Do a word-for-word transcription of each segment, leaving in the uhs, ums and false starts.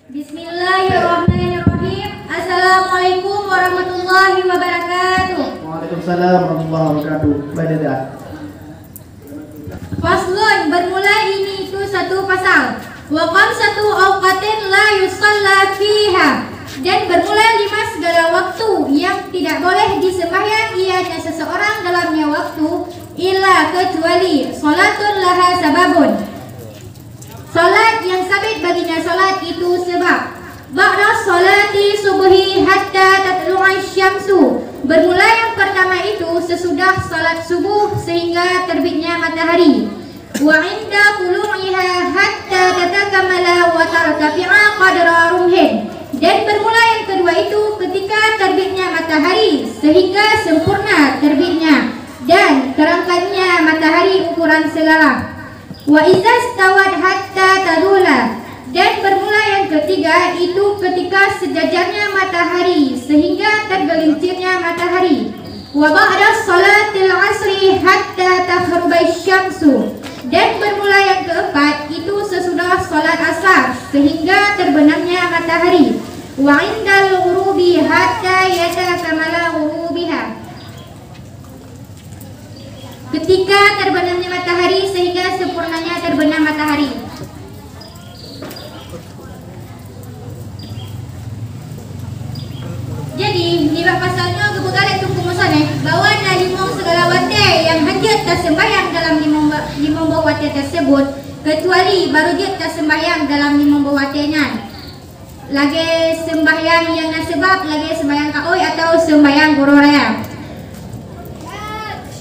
Bismillahirrahmanirrahim. Assalamualaikum warahmatullahi wabarakatuh. Waalaikumsalam warahmatullahi wabarakatuh. Baik, dah. Faslun, bermula ini itu satu pasal. Wa khamsatu awqatin la yusalla fiha. Dan bermula lima segala waktu yang tidak boleh disembahyang ianya seseorang dalamnya waktu, illa, kecuali, salatun laha sababun. Salat yang sabit baginya salat itu sebab. Ba'da salati subhi hatta tatlu'a syamsu. Bermula yang pertama itu sesudah salat subuh sehingga terbitnya matahari. Wa inda tulu'iha hatta tatakamala wa tartafi'a qadra rumhin. Dan bermula yang kedua itu ketika terbitnya matahari sehingga sempurna terbitnya dan terangkatnya matahari ukuran segala. Wa iza stawat hatta tazula. Dan bermula yang ketiga itu ketika sejajarnya matahari sehingga tergelincirnya matahari. Wa ba'da salatil asri hatta taghruba syamsu. Dan bermula yang keempat itu sesudah salat asar sehingga terbenamnya matahari. Wa indal ghurubi hatta yatakamala ghurubiha. Ketika terbenamnya matahari sehingga sempurnanya terbenam matahari. Jadi, nibak pasal nyoe geupeugah lé Teungku Musoneh bahwa na limong segala watée nyang hanjeuet taseumbahyang dalam limong ba-, limong boh watée teuseubut, keucuali barô jeuet taseumbahyang dalam limong boh watée nyan. Lagée seumbahyang nyang na seubab, lagée seumbahyang kaôi atawa seumbahyang uroe raya.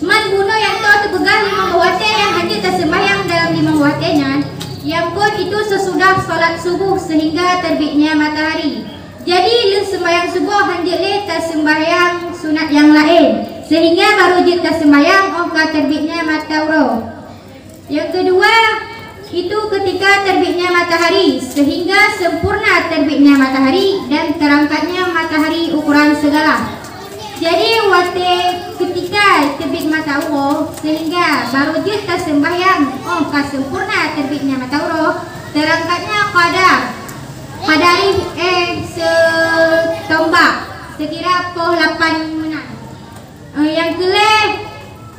Man bunoe nyang toe teupeugah limong boh watée nyang hanjeuet taseumbahyang dalam limong watée nyan, nyang phon itu sesudah salat subuh sehingga terbitnya matahari. Jadi, lheueh seumbahyang suboh hanjeuet lé taseumbahyang sunat nyang laén, sehingga barô jeuet taseumbahyang óh ka terbitnya mata uroe. Yang kedua, itu ketika terbitnya matahari, sehingga sempurna terbitnya matahari dan terangkatnya matahari ukuran segala. Jadi, watée ketika terbit mata uroe, sehingga barô jeuet taseumbahyang óh ka sempurna terbitnya mata uroe, terangkatnya qadar, qadari, eh, seutombak, sekira poh lapan meunan. Eh, nyang keulhée,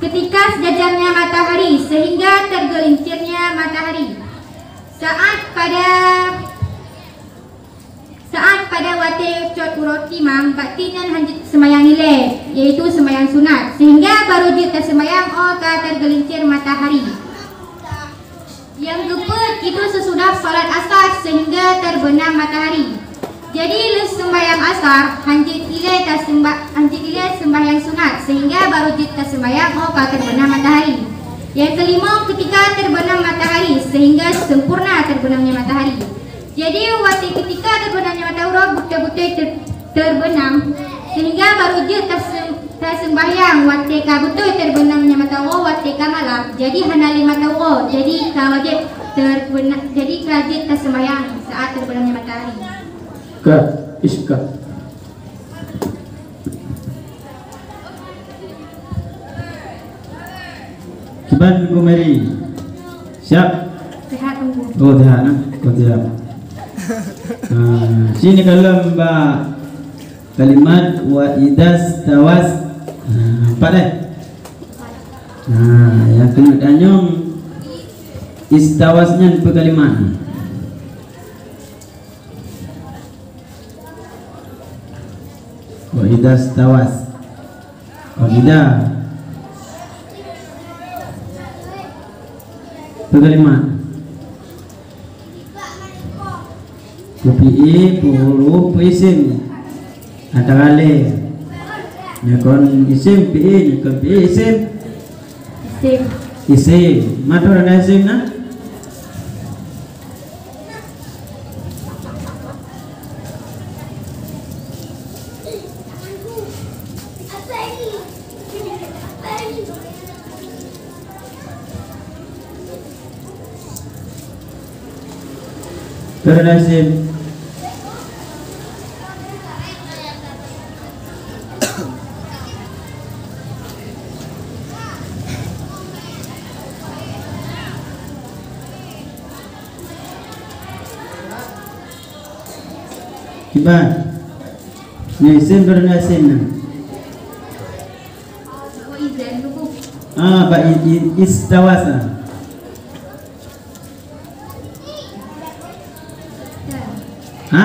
ketika sejajarnya matahari sehingga tergelincirnya matahari. Saat pada, saat pada watée cot uroe timang, bak ti nyan hanjeuet seumbahyang ilée, yaitu seumbahyang sunat, sehingga barô jeuet taseumbahyang óh ka tergelincir matahari. Nyang keupeuet itu sesudah salat asar sehingga terbenam matahari. Jadi, lheueh seumbahyang asar, hanjeuet ilée taseumba-, hanjeuet ilée seumbahyang sunat sehingga barô jeuet taseumbahyang óh ka terbenam matahari. Nyang keulimong, ketika terbenam matahari sehingga sempurna terbenamnya matahari. Jadi, watée ketika terbenamnya mata uroe beutôi-beutôi ter-, terbenam, sehingga barô jeuet tasem-, taseumbahyang watée ka beutôi terbenamnya mata uroe watée ka malam. Jadi, hana lé mata uroe, jadi ka wajéb terbena-, jadi ka jeuet taseumbahyang saat terbenamnya matahari. Ka, iska. Kiban Teungku Mary? Siap? Sehat, Teungku. Oh, sehat, nah. Oh, siap. Ah, sini kalon bak kalimat wa idas tawas. Ah, empat, eh? Ah, nyang keuneuk tanyong istawas nyan peue kalimat? Wa idas tawas. Wa ida. Peue kalimat? Peue fi'il, peue huruf, peue isim. Antara lé. Nyoe kon isim, fi'il, nyoe kon fi'il, isim. Isim. Isim. Ma teuh na isim na? Terima kasih. Iban. Nyoe isim, droeneuh isim nyoe. Ah, bak i-, i-, istawasa. Ha?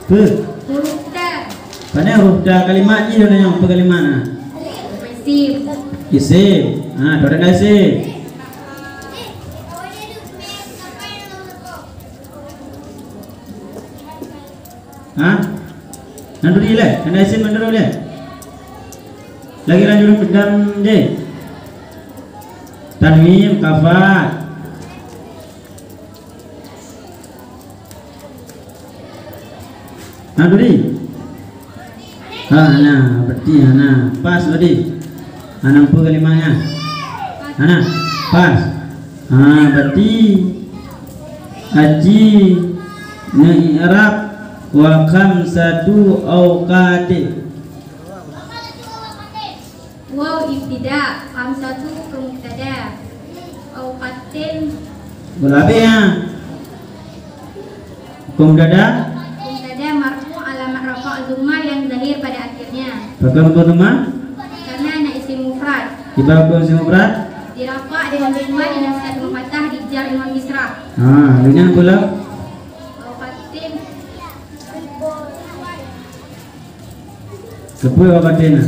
Peu? Huruf ta. Pane huruf ta kalimat jih, droeneuh nyang peu kalimat na? Isim. Isim. Ha, droeneuh isim. Ha? Nyan tadi lé, hana isim mandum lé. Lagi lanjut dam je. Tanwin, kafa. Nyan tadi. Ha, hana, berarti hana. Pas tadi. Hana mampu kalimatnya. Hana, pas. Ha, berarti aci neu-i'rab wa khamsatu awqatin. Waw ibtida, khamsatu keu mubtada, awqatin. Boh leubeh, ha. Keu mubtada? Mubtada marfu alamat rafa' dhammah yang zahir pada akhirnya. Pakon keu dhammah? Karena na isim mufrad. Kiban keu isim mufrad? Dirafa' dengan dhammah, dinasab dengan fathah, dijar dengan kisrah. Ha, lheueh nyan peue lom? Awqatin. Keupeue awqatin na?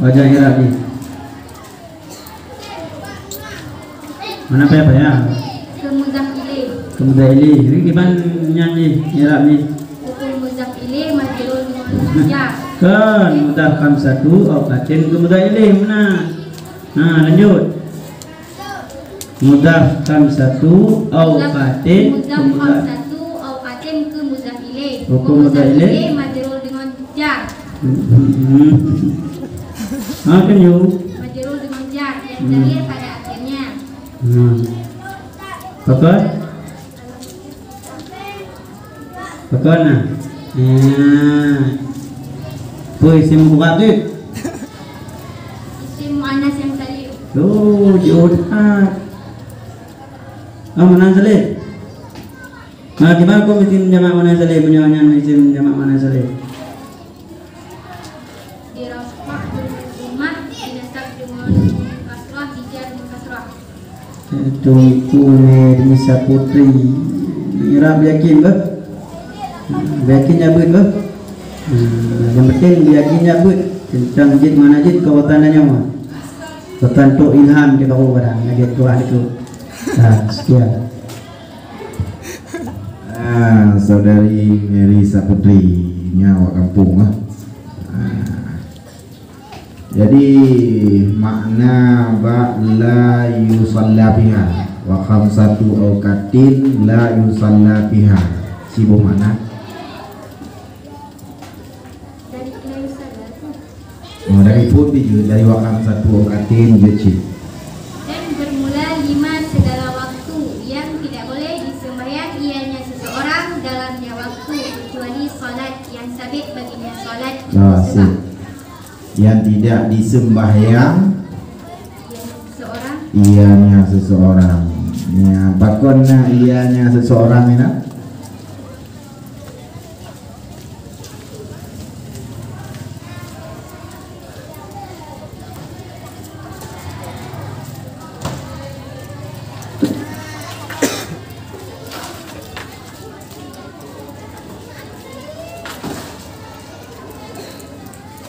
Wajah i'rab jih. Mana payah-payah? Keu mudhaf ilaih. Keu mudhaf ilaih. Nyoe kiban nyan jih, i'rab jih. Hukôm mudhaf ilaih majrur dengan jar. Kan, mudhaf khamsatu awqatin keu mudhaf ilaih meunan. Ha, lanjut. Mudhaf khamsatu awqatin. Mudhaf khamsatu awqatin keu mudhaf ilaih. Hukôm mudhaf ilaih majrur dengan jar. Hmm. Ha, kan, yu? Majrur dengan jar yang zahir pada akhirnya. Hmm. Pakon? Pakon na? Nah. Peue isim mufrad tu? Isim muannas yang salim. Oh, jiôh that. Ah, muannas salim. Nah, kiban keu isim jamak muannas salim, meunyoe nyan isim jamak muannas salim? Dirafa' dengan dhammah, dinasab dengan kasrah, dijar dengan kasrah. Teungku Mary Saputri. I'rab yakin beuh? Yakin jak beuet beuh? Hmm, yang penting yakin jak beuet. Teuntang jeuet mana jeuet keu awak tanyoe. Bukan tu ilham di baru barang lagi tuah itu. Ha, sekian. Ah, saudari Mary Saputri, nyan awak kampung, ah. Ah. Jadi, makna bak la yusalla fiha, wa khamsatu awqatin la yusalla fiha. Siboh makna. Oh, dari phôn bijeu, dari wa khamsatu awqatin bijeu cit. Dan bermula lima segala waktu yang tidak boleh disembahyang ianya seseorang dalamnya waktu kecuali salat yang sabit baginya salat. Ah, sip. Yang tidak disembahyang ianya seseorang. Ianya seseorang. Ya, pakon na ianya seseorang ni na?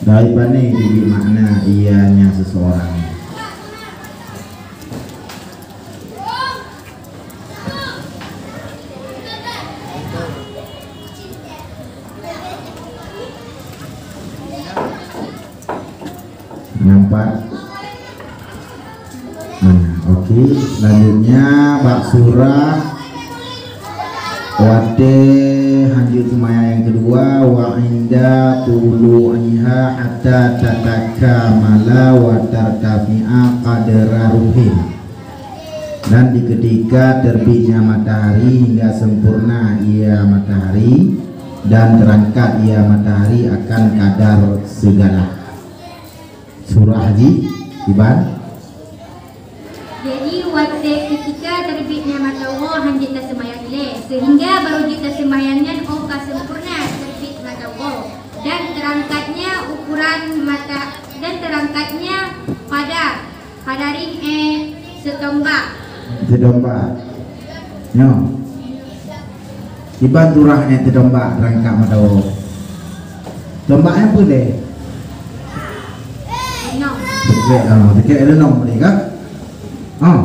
Dari pane jeuet makna ianya seseorang? Nampak? Nah, oke. Selanjutnya, bak surah watèe hanjeuet seumayang nyang keudua, wa inda tulu'iha hatta tatakamala wa tartafi'a qadra rumhin. Dan di ketika terbitnya matahari hingga sempurna ia matahari, dan terangkat ia matahari akan kadar segala. Surah jih, kiban? Jadi, watèe ketika terbitnya mata Allah, hanjeuet taseumayang ilèe. Sehingga baroe jeuet taseumbahyang nyan óh ka sempurna terbit mata uroe, dan teurangkatnya ukuran mata, dan teurangkatnya pada, pada ring, eh, seutombak. Seutombak. Nyoe. Kiban turah, eh, teutombak teurangkat mata uroe. Tombak nyang peue lé? Rinong. Teukrek, ah, teukrek rinong tadi kan? Ah.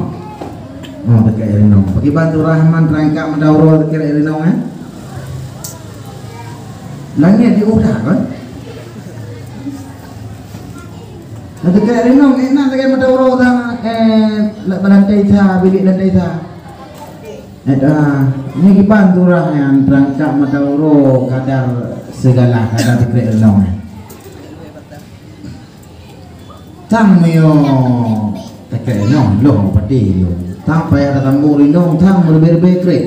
Oh, teukrek rinong. Pakiban turah man teurangkat mata uroe teukrek rinong, eh? Langét di udah kan? Nah, teukrek rinong, eh, na teukrek mata uroe dah, eh, lam lantai sa, bilik lantai sa. Eh, dah. Nyoe kiban turah nyan teurangkat mata uroe kadar sigalah, kadar teukrek rinong. Tang meunyoe teukrek rinong, lôn patéh lôn. Tang payah tatambong rinong, tang meuribée-ribée krek.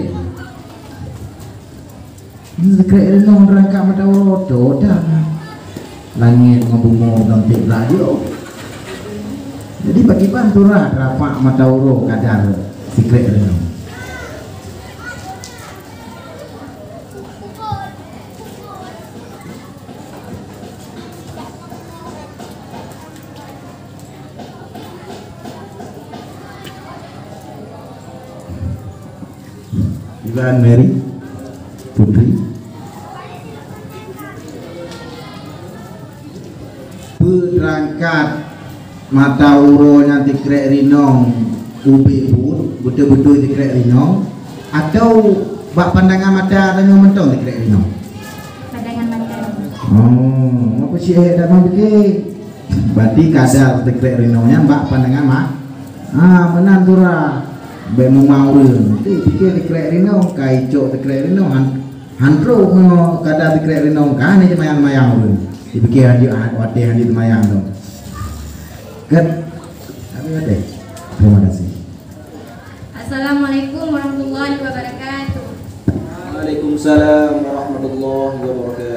Teukrek rinong teurangkat mata uroe, toh dah. Langét ngon bumoe ngon tieb rayeuk. Jadi, pakiban turah rapak mata uroe kadar sikrek rinong. Iban Mary Putri. Peue teurangkat mata uroe nyang teukrek rinong ubé buet, beutôi-beutôi teukrek rinong, atau bak pandangan mata tanyoe mantong teukrek rinong? Pandangan mata. Oh, apa sih, eh, dak paham pike? Berarti kadar teukrek rinong nyan bak pandangan ma-, ah, meunan turah. Bék meumang ureuëng. Ti pike teukrek rinong, ka icok teukrek rinong, han, han trok nyoe kadar teukrek rinong, ka hana teumayang-mayang ureuëng. Dipike hanjeuet, watée hanjeuet teumayang tu. Kan? Tapi watée. Terima kasih. Assalamualaikum warahmatullahi wabarakatuh. Waalaikumsalam warahmatullahi wabarakatuh.